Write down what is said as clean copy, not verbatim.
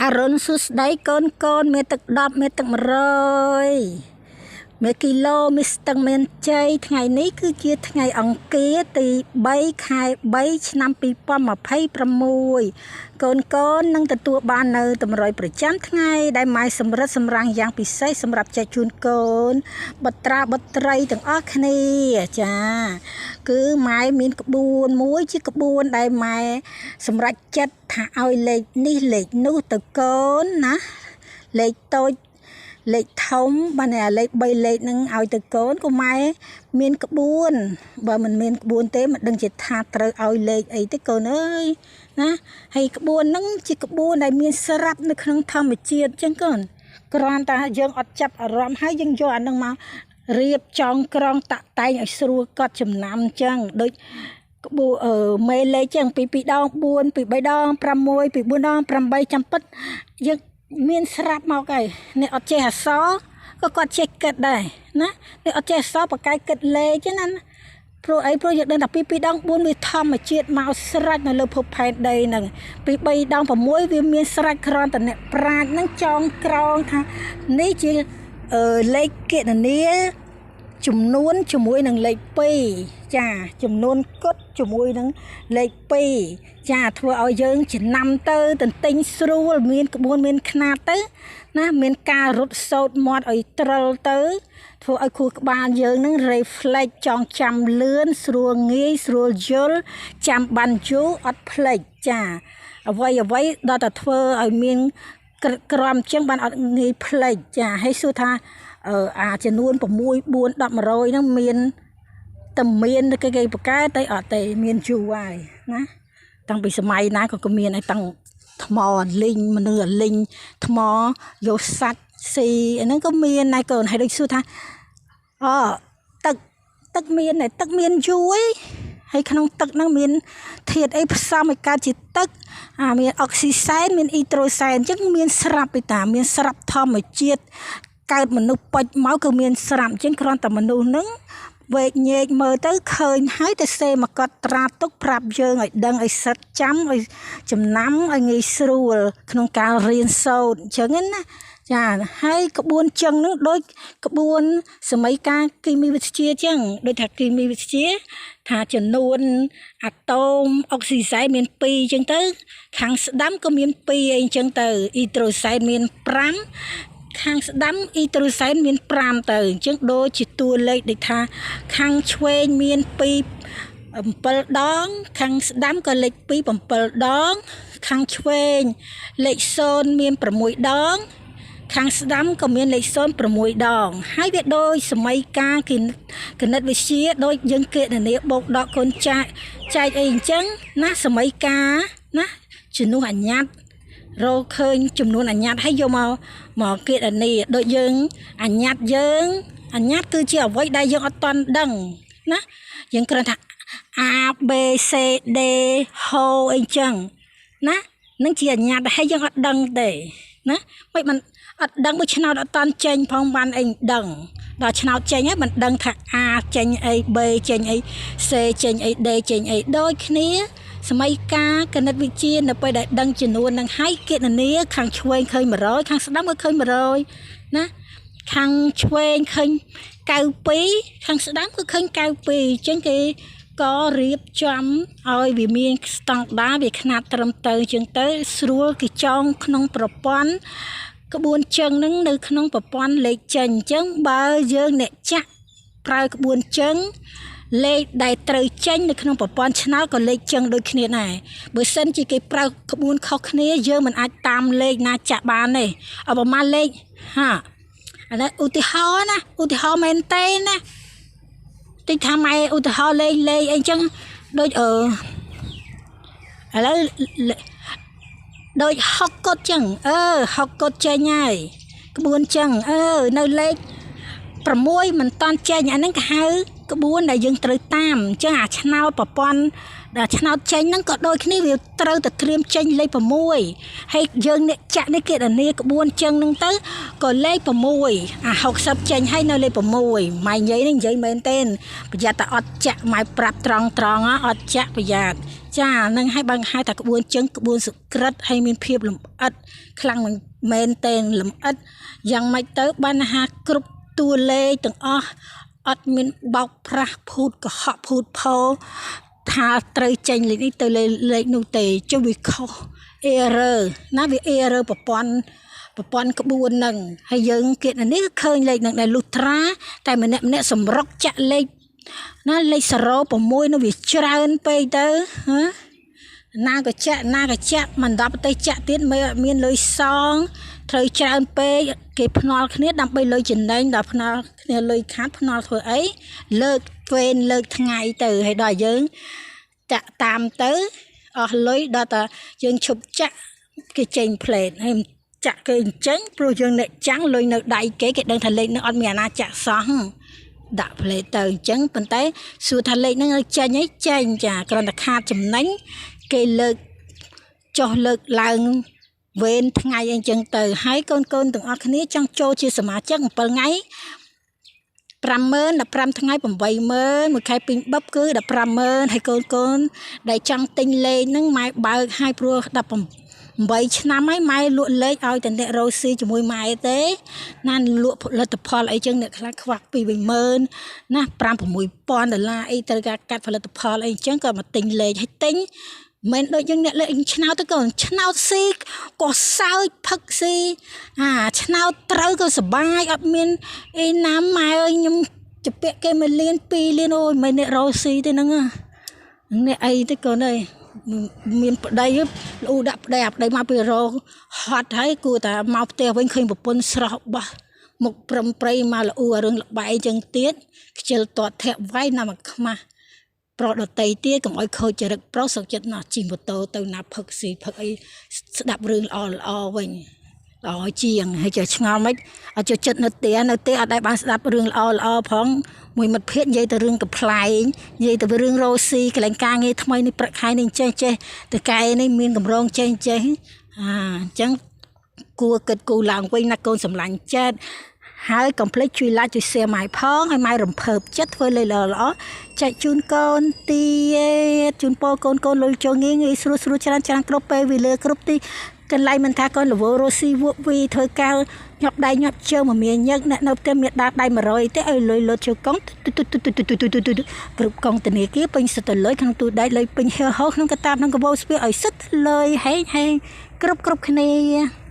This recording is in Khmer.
អរុណសួស្តីកូនកូនមានទឹក10មានទឹក100មានគីឡូមានស្ទឹងមានជ័យថ្ងៃនេះគឺជាថ្ងៃអង្គារទី3ខែ3ឆ្នាំ2026កូនកូននឹងទទួលបាននៅតម្រុយប្រចាំថ្ងៃដែលម៉ែសម្រិតសម្រាំងយ៉ាងពិសេសសម្រាប់ចែកជូនកូនបុត្រាបុត្រីទាំងអស់គ្នាចាគឺម៉ែមានក្បួនមួយជាក្បួនដែលម៉ែសម្រេចចិត្តថាឲ្យលេខនេះលេខនោះទៅកូនណាលេខតូចលេខធំបានតែលេខ3លេខហ្នឹងឲ្យទៅកូនក៏ម៉ែមានក្បួនបើមិនមានក្បួនទេមិនដឹងជាថាត្រូវឲ្យលេខអីទេកូនអើយណាហើយក្បួនហ្នឹងជាក្បួនដែលមានស្រាប់នៅក្នុងធម្មជាតិអញ្ចឹងកូនគ្រាន់តែយើងអត់ចាប់អារម្មណ៍ហើយយើងយកអាហ្នឹងមករៀបចងក្រងតាក់តែងឲ្យស្រួលកត់ចំណាំអញ្ចឹងដូចក្បួនមេលេខចឹងពី2ដង4ពី3ដង6ពី4ដង8ចាំពិតយើងមានស្រាប់មកហើយនេះអត់ចេះអក្សរក៏គាត់ចេះគិតដែរណានេះអត់ចេះអក្សរបកកាយគិតលេខណាព្រោះអីព្រោះយើងដឹងថាពី2ដង4វាធម្មជាតិមកស្រេចនៅលើភពផែនដីហ្នឹងពី3ដង6វាមានស្រេចគ្រាន់តែអ្នកប្រាជ្ញហ្នឹងចងក្រងថានេះជាលេខគណនាចំនួនជាមួយនឹងលេខ2ចាចំនួនគត់ជាមួយនឹងលេខ2ចាធ្វើឲ្យយើងចំណាំទៅទន្ទិញស្រួលមានក្បួនមានខ្នាតទៅណាមានការរត់សោតមាត់ឲ្យត្រឹលទៅធ្វើឲ្យខួរក្បាលយើងនឹង reflect ចងចាំលឿនស្រួលងាយស្រួលយល់ចាំបានយូរអត់ភ្លេចចាអ្វីអ្វីដល់តែធ្វើឲ្យមានក្រមជាងបានអត់ងាយភ្លេចចាហើយសួរថាអាចំនួន6 4 10 100ហ្នឹងមានតែមានគេបកកែតែអត់ទេមានយូរហើយណាតាំងពីសម័យណាក៏មានហើយតាំងថ្មអាលីងមនុស្សអាលីងថ្មយកសាច់ស៊ីអាហ្នឹងក៏មានដែរកូនហើយដូចសួរថាអូទឹកទឹកមានតែទឹកមានយូរឯងហើយក្នុងទឹកហ្នឹងមានធាតុអីផ្សំឲ្យកើតជាទឹកអាមានអុកស៊ីសែនមានអ៊ីត្រូសែនអញ្ចឹងមានស្រាប់ឯតាមានស្រាប់ធម្មជាតិកើតមនុស្សប៉ុចមកគឺមានស្រាប់អញ្ចឹងគ្រាន់តែមនុស្សហ្នឹងវែកញែកមើលទៅឃើញហើយទៅសេមកកត់ត្រាទុកប្រាប់យើងឲ្យដឹងឲ្យសិតចាំឲ្យចំណាំឲ្យងាយស្រួលក្នុងការរៀនសូត្រអញ្ចឹងណាចាហើយក្បួនចឹងហ្នឹងដូចក្បួនសម័យកាលគីមីវិទ្យាចឹងដូចថាគីមីវិទ្យាថាចំនួនអាតូមអុកស៊ីសែនមាន2ចឹងទៅខាងស្ដាំក៏មាន2អីអញ្ចឹងទៅអ៊ីត្រូសែនមាន5ខាងស្ដាំអ៊ីត្រូសែនមាន5ទៅអញ្ចឹងដូចជាតួលេខដូចថាខាងឆ្វេងមាន2 7ដងខាងស្ដាំក៏លេខ2 7ដងខាងឆ្វេងលេខ0មាន6ដងខាងស្ដាំក៏មានលេខ0 6ដងហើយវាដូចសម័យកាលគណិតវិទ្យាដូចយើងគណនាបូកដកគុណចែកចែកអីអញ្ចឹងណាសម័យកាលណាជំនួសអញ្ញត្តិរកឃើញចំនួនអញ្ញត្តិហើយយកមកគណនាដូចយើងអញ្ញត្តិយើងអញ្ញត្តិគឺជាអ្វីដែលយើងអត់ទាន់ដឹងណាយើងគ្រាន់ថា A B C D ហូអីចឹងណានឹងជាអញ្ញត្តិហើយយើងអត់ដឹងទេណាមិនមិនអត់ដឹងមួយឆ្នោតអត់តាន់ចេញផងបានអីដឹងដល់ឆ្នោតចេញហើយមិនដឹងថា A ចេញអី B ចេញអី C ចេញអី D ចេញអីដូចគ្នាសម័យកាលគណិតវិទ្យានៅពេលដែលដឹងចំនួននឹងហើយគណនាខាងឆ្វេងឃើញ100ខាងស្ដាំក៏ឃើញ100ណាខាងឆ្វេងឃើញ92ខាងស្ដាំក៏ឃើញ92អញ្ចឹងគេក៏រៀបចំឲ្យវាមានស្តង់ដារវាខ្នាតត្រឹមត្រូវអញ្ចឹងទៅស្រួលគេចងក្នុងប្រព័ន្ធក្បួនជើងនឹងនៅក្នុងប្រព័ន្ធលេខចេញអញ្ចឹងបើយើងអ្នកចាក់ប្រើក្បួនជើងលេខដែលត្រូវចេញនៅក្នុងប្រព័ន្ធឆ្នោតក៏លេខជើងដូចគ្នាដែរបើសិនជាគេប្រើក្បួនខុសគ្នាយើងមិនអាចតាមលេខណាចាក់បានទេអបប្រមាណលេខហាអានេះឧទាហរណ៍ណាឧទាហរណ៍មែនទេណាតិចថាម៉ែឧទាហរណ៍លេខលេខអីចឹងដូចឥឡូវដូច6កុដចឹង6កុដចេញហើយក្បួនចឹងនៅលេខ6មិនតាន់ចេញអាហ្នឹងគេហៅក្បួនដែលយើងត្រូវតាមអញ្ចឹងអាឆ្នោតប្រព័ន្ធ ដល់ឆ្នោតចេញហ្នឹងក៏ដូចគ្នាវាត្រូវតែត្រៀមចេញលេខ6ហើយយើងអ្នកចាក់នេះគេដានាក្បួនចឹងហ្នឹងទៅក៏លេខ6អា60ចេញហើយនៅលេខ6ម៉ែនិយាយនេះនិយាយមែនទេប្រយ័ត្នតែអត់ចាក់ម៉ែប្រាប់ត្រង់ត្រង់អត់ចាក់ប្រយ័ត្នចានឹងឲ្យបើហៅថាក្បួនចឹងក្បួនសុក្រិតហើយមានភាពលំអិតខ្លាំងមែនទេលំអិតយ៉ាងម៉េចទៅបានហាគ្រប់តួលេខទាំងអស់អត់មានបោកប្រាស់ភូតកុហកភូតផោថាត្រូវចេញលេខនេះទៅលេខនោះទេចុះវាខុស error ណាវា error ប្រព័ន្ធក្បួនហ្នឹងហើយយើងគណនេះឃើញលេខហ្នឹងដែលលុះត្រាតែម្នាក់ម្នាក់សម្រុកចាក់លេខណាលេខ06នោះវាច្រើនពេកទៅហ៎ណាក៏ចាក់ណាក៏ចាក់មិនដល់ប្រទេសចាក់ទៀតមើលអត់មានលុយសងត្រូវច្រើនពេកគេភ្នាល់គ្នាដើម្បីលុយចំណេញដល់ភ្នាល់គ្នាលុយខាត់ភ្នាល់ធ្វើអីលើកវេនលើកថ្ងៃទៅហើយដល់យើងចាក់តាមទៅអស់លុយដល់តែយើងឈប់ចាក់គេចេញផ្លេតហើយចាក់គេអញ្ចឹងព្រោះយើងអ្នកចាំងលុយនៅដៃគេគេដឹងថាលេខនឹងអត់មានអាណាចាក់សោះដាក់ផ្លេតទៅអញ្ចឹងប៉ុន្តែសួរថាលេខហ្នឹងចេញអីចេញចាគ្រាន់តែខាតចំណេញគេលើកចុះលើកឡើងវេនថ្ងៃអីចឹងទៅហើយកូនកូនទាំងអស់គ្នាចង់ចូលជាសមាជិក7ថ្ងៃ50000 15ថ្ងៃ80000មួយខែពីរបឹបគឺ150,000ហើយកូនកូនដែលចង់ទិញលេខហ្នឹងម៉ែបើកឲ្យព្រោះ18ឆ្នាំហើយម៉ែលក់លេខឲ្យតែអ្នករ៉ូស៊ីជាមួយម៉ែទេណាលក់ផលិតផលអីចឹងអ្នកខ្លះខ្វះ2 30000ណា5 6000ដុល្លារអីត្រូវការកាត់ផលិតផលអីចឹងក៏មកទិញលេខឲ្យទិញមិនដូចយើងអ្នកលេខឆ្នោតទៅក៏ឆ្នោតស៊ីក៏សើចផឹកស៊ីអាឆ្នោតត្រូវក៏សបាយអត់មានអីណាម៉ែអើយខ្ញុំជពាក់គេ1លាន2លានអូយមិនអ្នករ៉ូស៊ីទេហ្នឹងអ្នកអីទេកូនអើយមានប្តីលូដាក់ប្តីអាប្តីមកពីរោហត់ហើយគួរតែមកផ្ទះវិញឃើញប្រពន្ធស្រស់បោះមុខប្រឹមប្រៃមកលូអារឿងលបែកចឹងទៀតខ្ជិលតតធាក់វាយណាមកខ្មាស់ប្រុសដតីទៀតកុំឲ្យខូចចរិតប្រុសសុខចិត្តណាស់ជិះម៉ូតូទៅណាផឹកស៊ីផឹកអីស្ដាប់រឿងល្អល្អវិញល្អជាងហើយចេះឆ្ងល់មិនអត់ចូលចិត្តនៅផ្ទះនៅផ្ទះអត់ដែលបានស្ដាប់រឿងល្អល្អផងមួយមិត្តភក្តិនិយាយទៅរឿងកំ pl ែងនិយាយទៅរឿងរ៉ូស៊ីកន្លែងការងារថ្មីនេះព្រឹកខែនេះចេះចេះតកែនេះមានកម្រងចេះចេះអាអញ្ចឹងគួរគិតគូរឡើងវិញណាកូនសម្លាញ់ចិត្តហើយកុំភ្លេចជួយ like ជួយ share ម៉ែផងឲ្យម៉ែរំភើបចិត្តធ្វើលេខល្អល្អចែកជូនកូនទៀតជូនពរកូនកូនលុយចូលងាយងាយស្រួលស្រួលច្រើនច្រើនគ្រប់ពេលវេលាគ្រប់ទីកន្លែងមិនថាកូនលវរស់ស៊ីវក់វីធ្វើការញាប់ដៃញាប់ជើងមកមានញឹកអ្នកនៅផ្ទះមានដាដៃ100ទេឲ្យលុយលុតចូលកង់គ្រប់កងធនាគារពេញសិតទៅលុយក្នុងទូដែកលុយពេញហៀហោក្នុងកតាបក្នុងកបោស្ពាឲ្យសិតលុយហេងហេងគ្រប់គ្រប់គ្នា។